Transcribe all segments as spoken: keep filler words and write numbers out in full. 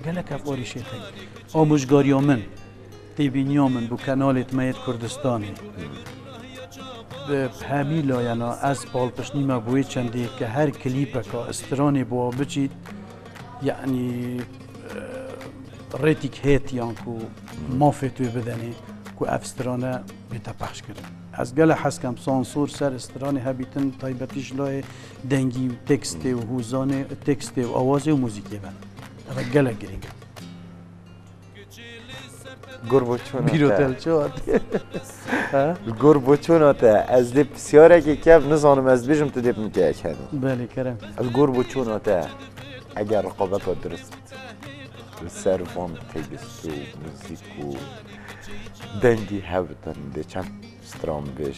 Gelek ev arîşê tê. Amûjgariya min, têbîniya min bo kenalê me yê Kurdistanê. Bi hemî layena ez palpiştî me bo wê çendê ke her klîpeka stranê bo biçît, yanî, e, rêtîk hêt yan ku mafê tu bidenê ku ev strane bête pexş kirin. Ez gelek hez kem sansor ser stranê hebîtin, taybetî ji layê dengî û tekstê û hûzanê, tekstê û awazê û muzîkê be. Ev gelek girîng e. Gor bo çona te. Bîro te li çi hat? Ha? Gor bo çona te. Ez dê pisyarekê kev nizanim, ez dibêjim, tu dê min keyek hene. Belê, kerem. Ez gor bo çona te. Eger riqabeka dirist li ser van têgist û muzîk û dengî hebitin, dê çend stran bêj.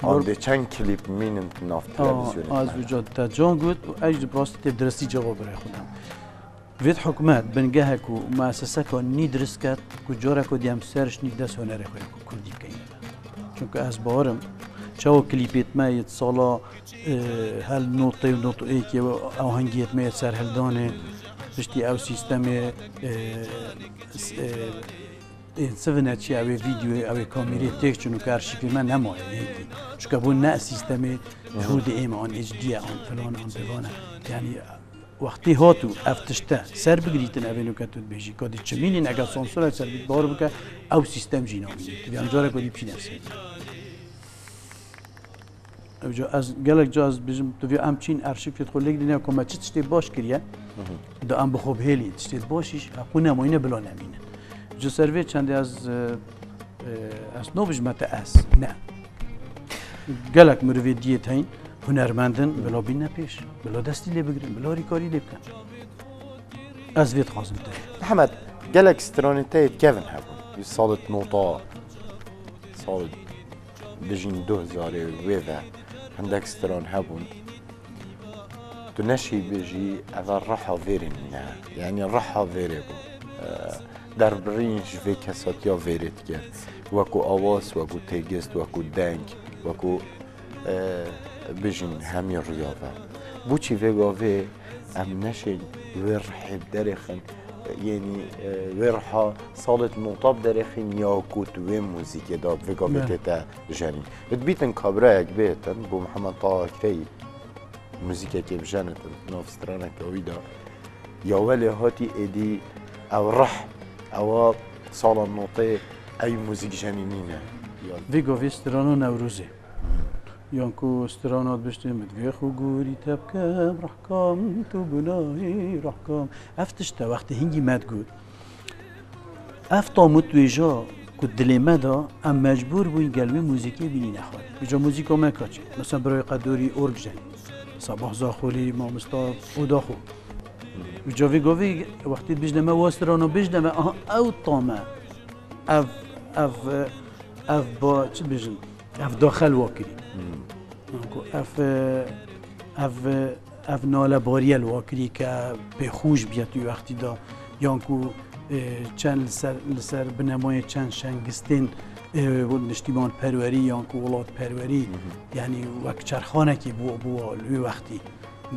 An dê çend klîp mînin nav televizyonê. Az uca te can got û ez jî bi rastî tê diristî cevab birê xwe dam. Vêt hikûmet bingehek û muesseseka nî dirist ket ku careka dî em ser şinî dest hunerê xwe yê kurdî bikeyin. Çunku ez bawerim çawa klîpêt me yê sala, e, hel notê û notê êkê û ahengiyêt me yê serhildanê, piştî ew sîstemê, e, s-, e, ê sivine çi ew ê vîdyoyê, ew ê kamîrê têk çûn û ke arşîvê me nemaye hêkî. Çunke bû ne sîstemê cûdê ême an H D ye, an filan, an bivane. Yanî wextê hat û ev tişte ser bigirîtin, evê nuke tu dibêjî. Ka dî çimînîn eger sansorek ser bît, bawer bike ew sîstem jî namînî. Tu yan carek werî bçîne ser. Evca ez gelek ca ez bijim, tu vê em çîn arşîvê xwe lêk dîne ku me çi tiştê baş kiriye. Da em bi xwe bihêlî tiştê baş îş, heqû nemayîne bila nemîne. Ji ser vê çendê ez, e, e, ez nobijme te ez. Ne. Gelek mirovê diyê teyn, hunermendin, bila bîne pêş, bila destî lê bigirin, bila rîkarî lê bikin. Ez vê dixwazim te. Mihemed, gelek stranên te yê kevin hebûn. Wî salit nota, salit bijîn du hezarê wê ve hindek stran hebûn. Tu neşî bijî, eve riha vêrê min e. Yanî riha vêrê bû. E, derbirîn ji vê kesatiya vêrê dikir. Wekû awaz, wekû têgist, wekû deng, wekû, e, bijîn hemî riya ve. Bûçî vê gavê em neşên wê rihê derêxin, yenî, e, wê riha salê nota derêxin ya ku tu wê muzîkê de vê gavê tête jenî. Dibîtin kabrayek bêtin bo Mihemed Taha Kireyî, muzîkekê bijenitin, nav straneke wî de. Ya welê hatî êdî ew rih, ewa sala notê ey muzîk jenî nîne. Ya vê gavê strana Newrozê. Yan ku strana dibiştê min divê xwe gorî te bikem, rehka min tu binayî, rehka min. Ev tişt e, wextê hingî me digot. Ev tam û twêja ku dilê me da, em mecbûr bûyn gel wê muzîkê bînîne xwe. Vêca muzîka me ka çi? Mesela Biroyê Qedorî org jenî. Sabah Zaxolî, mamosta Odaxo. Vêca vê gavê wextê dibêjne me wa strana bêjne me, aha ew tam e. Ev, ev, ev ba, çi dibêjin? Ev daxel wa kirî. Yanku ev, ev, ev nalebariye li wa kirî ke pê xweş biye tu wextî da. Yanku, e, çend li ser, li ser binemayê çend şengistên, e, niştîman perwerî yanku welat perwerî, yanî wek çerxanekî bû, bû li wê wextî.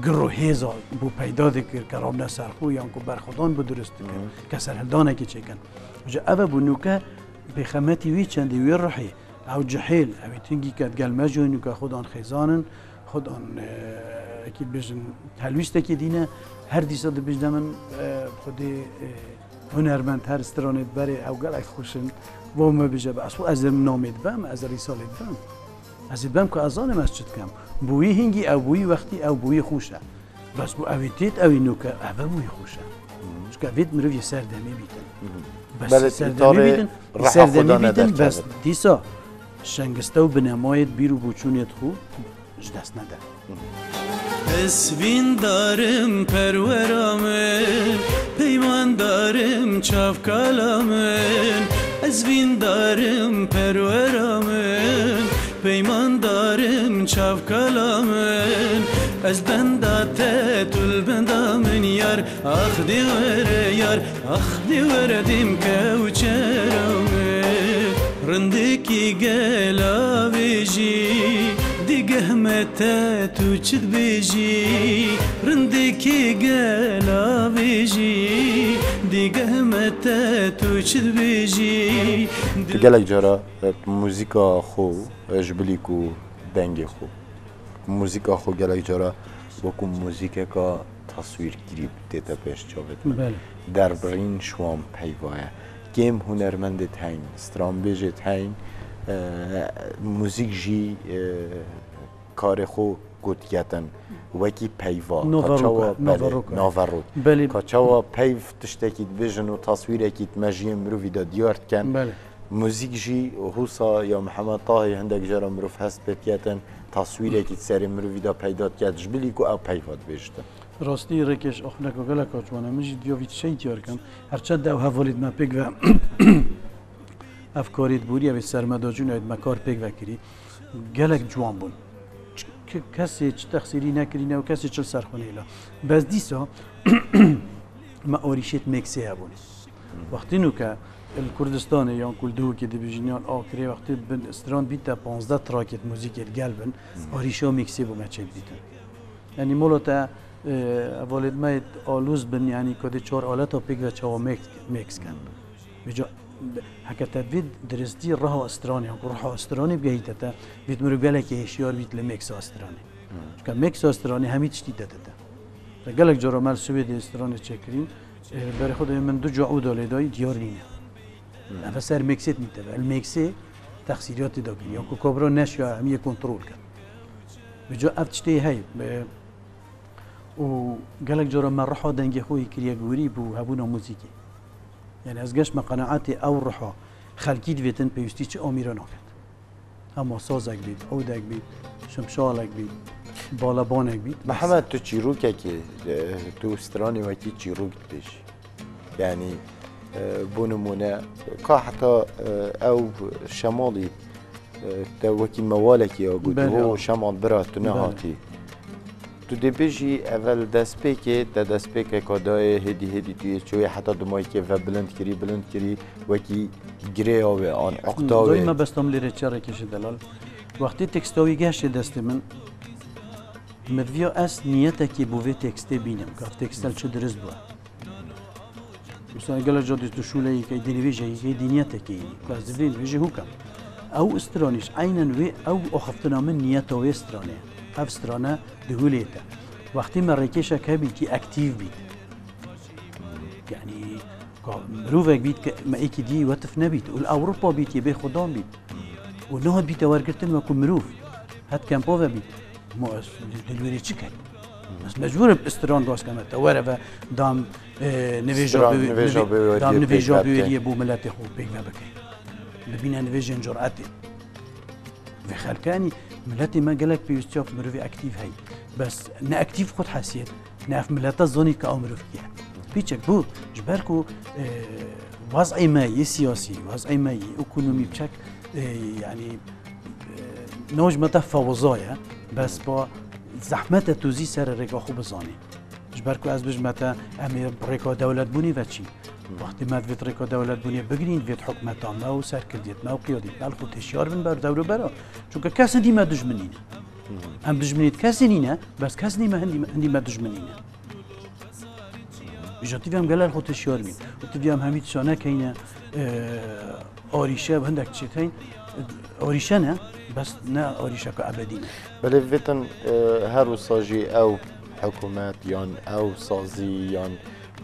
Gir û hêza bû peyda dikir ke rabne ser xwe yanku berxwedan bi durust dikir, ke serhildanekê çêkin. Ji ev e bû nûke pêxemetî wî çendî wî rihî. Ew cihêl, ew ê tingî ke digel me jî nûke xwedan xêzan in, xwedan, e, ekî dibêjin, helwîstekê dîne, her dîsa dibêjne min, e, Xwedê, e, hunermend her stranê diberê, ew gelek xweş in, bo me bêje, be, ez xwe ez ê namê dibem, ez ê rîsalê dibem. Ez ê dibem ku ez zanim ez çi dikem. Bo wî hingî ew, bo wî wextî ew, bo wî xweş e. Bes ku ew ê têt, ew ê nûke, ev e bo wî xweş e. Çunke vêt mirov yê serdemê bîtin. Bes Belê serdemê îtarê bîtin, reha serdemê xwe da bîtin, neder bes kevin. Dîsa şengiste û binemayêt bîr û boçûnêt xwe ji dest nede. Ez vîndarim perwera min, peymandarim çavkala min. Ez vîndarim perwera min, peymandarim çavkala min. Ez benda te, tu li benda min yar. Ax dê were yar, ax dê were dîm kew çera min. Rindekî gela vêjî, dî Geh me te tu çi dibêjî, rindekî gela bêjî, dîgeh me te tu çi dibêjî. Tu gelek cara, e, muzîka xwe, e, ji bilî ku dengê xwe, muzîka xwe gelek cara wekû muzîkeka taswîrkirî tête pêş çavê te. Belê. Derbirîn ji wan peyva ye. Kêm hunermendê te heyn, stranbêjê te heyn, e, muzîk jî, e, karê xwe ku diketin wekî peyva. Nava Ka çawa, rok e, nava belê, rok e. Nava rok. Belê. Ka çawa peyv tiştekî dibêjin û taswîrekî di mejiyê mirovî de diyar dikin. Belê. Muzîk jî husa ya Mihemed Tahî hindek cara mirov hest pê diketin, taswîrekî di serê mirovî de peyda diket, ji bilî ku ew peyva dibêjitin. Rastî rêkeş axneka gelek a ciwan e. Min jî diya vî tiştê diyar kim. Her çend ew hevalî me pêk ve ev karê di borî ev ê sermedacûn ew me kar pêk vekirî. Gelek ciwan bûn. Ç-, ke-, kesê çi texsîrî nekirîne û kesê çi li ser xwe nêla. Bes dîsa me arîşêt mêksê hebûn. Wextî nûke li Kurdistanê yan ku li Duhokê dibêjin yan Akirê wextî bin stran bîte panzdeh trakêt muzîkê li gel bin, arîşa mêksê bo me çêk dîtin. Yanî mola te, e, hevalêt me alûz bin, yanî ku dê çar aleta pêk ve çawa mêk-, mêks ken. Vêca heke te vê diristî riha stranê, yan ku riha stranê bigehîte te, vêt mirov gelekî hêşiyar bît li mêksa stranê. Çunke mêksa stranê hemî tiştî te dide. Te gelek cara me li Swêdê stranê çêkirî, e, berê xwe de min du ca û dalê dayî diyar nîne. Eve ser mêksê nîte ve. El mêksê texsîriyatê dakirî. Ya ku kabira neşiya hemiyê kontrol ket. Vêca ev tiştê heye. Be-, û gelek cara me riha dengê xwe yî kiriye gorî bo hebûna muzîkê. Yani ez geş me qenaetê ew riha xelkî divêtin pêwîstî çi amîra naket. Hema sazek bît, ûdek bît, şimşalek bît, balabanek bît. Mihemed, tu çîrokekê, e, tu stranê wekî çîrok dibêjî. Yanî, e, bo nimûne, ka heta, e, ew Şemalî, e, te wekî mewalekî ya gotî, Belê, ho abi. Şemal bira tu Belê. nehatî. Tu dê bêjî, evel destpêkê, te destpêkeka dayê, hêdî hêdî tu yê çoyê heta dimayîkê ve bilind kirî, bilind kirî, wekî girêya wê an uqda Dayî wê. me bestam lêrê çereke ji delal. Wextê teksta wî gehşê destê min, min viya ez niyetekê bo vê tekstê bînim, ka ev tekst li çi dirist bû. Mesela gela ca dî tu şûleyî key, dî nivêjeyî key, dî niyetekê yî. Ku ez divê nivêjê hûkem. Ew stranîş, eynen wê, ew axiftina min niyeta wê stranê. Ev strane di hûlê te. Wextî me rêkêşek hebî kî aktîv bît. Yanî, ka mirovek bît ke me êkî dî wetif nebît. Û li Ewropa bît, yê bê xudan bît. Û niha bîte wergirtin wekû mirov. Het kempa ve bît. Ma ez di, di wêrê çi key? Ez mecbûr im stran rast keme. Te were ve dam, e, nivêja Stran, bi, nivêja nivê-, bi wêriyê dam pêk nivêja ve bi bike. wêriyê bo miletê xwe pêk ve bikey. Bibîne nivêjên curetê. Vê xelke, yanî miletê me gelek pêwîstiya ku mirovê aktîv heye. Bes ne aktîv xwe dihesiyêt, ne ev milete zanî ke ew mirov kî ye. Piçek bû, ji ber ku, e, wez'ê me yê siyasî, wez'ê me yê ekonomî piçek, e, yanî, e, ne ji me te fewiza ye, bes pa zehmet e tu zî ser rêka xwe bizanî. Ji ber ku ez bijime te, em ê bi rêka dewletbûnê ve çîn. Wextê me divêt rêka dewletbûnê bigirîn, divêt hikûmeta me û serkirdiyet me û qiyadît me li xwe têşiyar bin ber dewrobera. Çunke kes hindî me dijminî ne. Em dijminêt kesê nîne, bes kes hindî me, hindî me, hindî me dijminî ne. Îja tî em gelek xwe têşiyar bîn. Û tî em hemî tişa nekeyne, e, arîşe bi hindek çêt heyn. Arîşe ne, bes ne arîşeka ebedî ne. Belê vêtin, e, her wisa jî ew hikûmet yan ew sazî yan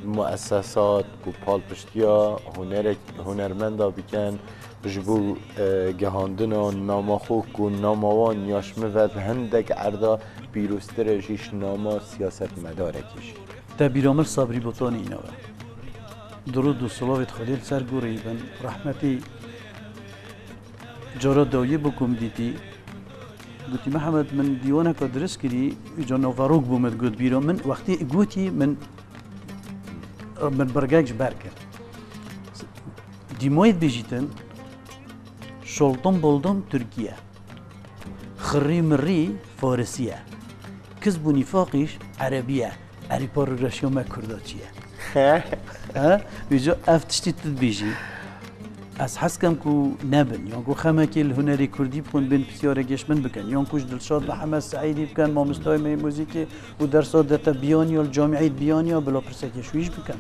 muessesat ku palpiştiya hunerek-, hunermenda bikin, ji bo, e, gihandina nama xwe ku nama wan ya ji min ve di hindek erda pîroztir e jî ji nama siyasetmedarekî jî. Te bîra min Sabrî Botanî îna we. Durûd û silavêt Xwedê li ser gorî bin. Rehmetî cara dawiyê bû ku min dîtî. Gotî, Mihemed, min dîwaneka dirist kirî, îca naverok bû min got bîra min. Wextê gotî min, min birgek ji ber kir. Dîmayê dibêjîtin, şoltum boltum Tirkî ye. Xirrî mirrî Farisî ye. Kizb û nîfaqîş Erebî ye. Erî parûreşiya me Kurda çi ye? He? Vêca ev tiştî tu dibêjî. Ez hez kem ku nebin, yan ku xemekî li hunerê kurdî bixwin, bên pisyarê gêş min bikin, yan ku ji Dilşad Mihemed Seîdî bikin, mamostayê me yê muzîkê û dersa dete biyaniya li camîeyê biyaniya, bila pirsekê ji wî jî bikin.